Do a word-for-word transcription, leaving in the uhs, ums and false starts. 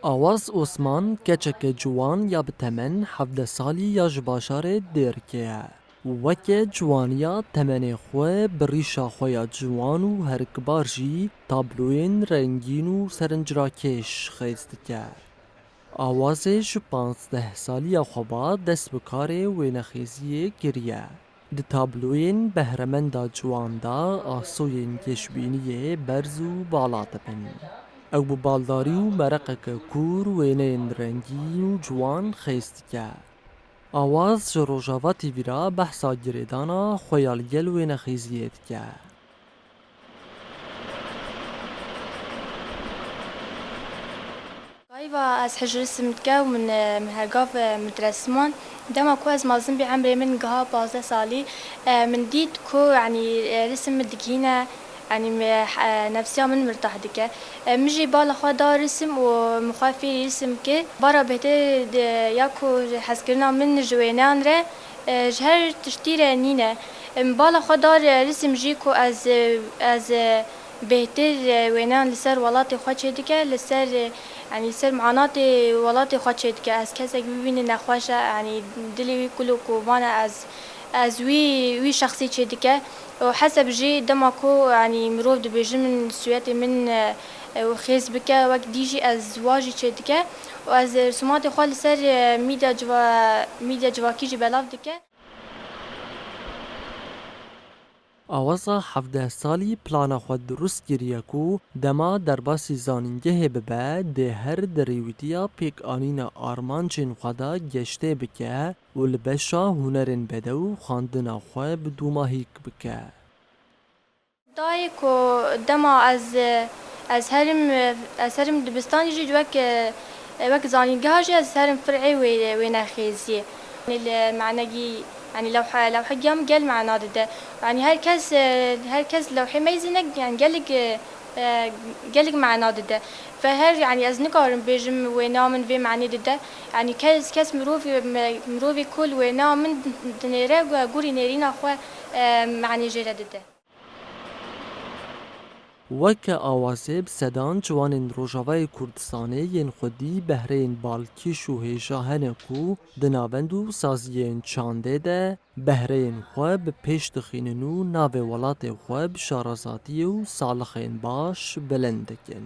Awaz Osman keçeke ciwan ya bi temen hevdeh salî ya ji bajarê Dêrikê ye. Weke ciwaniya temenê xwe bi rîşa xwe ya ciwan û herikbar jî tabloyên rengîn û serinçrakêş xêz dike. Awazê ji panzdeh saliya xwe ba dest bi karê wênexêziyê kiriye. Di tabloyên behremenda ciwan de asoyên geşbîniyê berz û bala dibin. Ew bi baldarî û mereqeke kûr wêneyên rengîn û ciwan xêz dike. Awaz ji Rojava T V re behsa girêdana xwe ya li gel wênexêziyê dike. Gayva ez hej risim dike û min, e, min hergav, e, min diresiman. Dema ku ez mazin bî emrê min giha pazdeh salî, e, min dît ku, yanî, e, risim min digihîne, yanî, min, e, nefsiya min mirtah dike. E, min jî bala xwe da risim û min xwe fêrî risim kir. Bara bêhtir de ya ku hezkirina min ji wêneyan re, e, ji her tiştî re nîne. E, min bala xwe da risim jî ku ez, e, ez, e, bêhtir, e, wêneyan li ser welatê xwe çêdike, li ser, e, yanî li ser manatê welatê xwe çêdike. Ez kesek bibînim nexweş e, yanî dilê wî kul û kovan e, ez, ez wî, wî şexsî çêdike. Û heseb jî dema ku, yanî mirov dibêjin min sûretê min, e, e, xêz bike, wek dî jî ez wa jî çêdike. Û ez risumatê xwe li ser, e, mîdya civa-, mîdya civakî jî belav dike. Awaza hevdeh salî plana xwe dirust kiriye ku dema derbasî zanîngehê bibe, dê her di rêwîtiya pêkanîna armancên xwe de geştê bike û li beşa hunerên bedew xwendina xwe bi dûmahîk bike. Dayê ku dema ez, ez herim, ez herim dibistanê jî wek, wek zanîngeha jî ez herim fir'ê wê, wênexêziyê. Yanî li menegî, yanî lewhe, lewhegiya min gel mena dide. Yanî her kes, her kes lewhê meyzîne, yanî gelek, gelek mena dide. Ve her, yanî ez nikarim bêjim wêna min vê menê dide. Yanî kes, kes mirovî, mirovî kul wêna min dinêre, gurî nêrîna xwe, manê jê re dide. Weke Awazê bi sedan ciwanên Rojavayê Kurdistanê yên xwedî behreyên balkêş û hêja hene ku di navend û saziyên çandê de behreyên xwe bi pêş dixînin û navê welatê xwe bi şarazatiyê û salixên baş bilind dikin.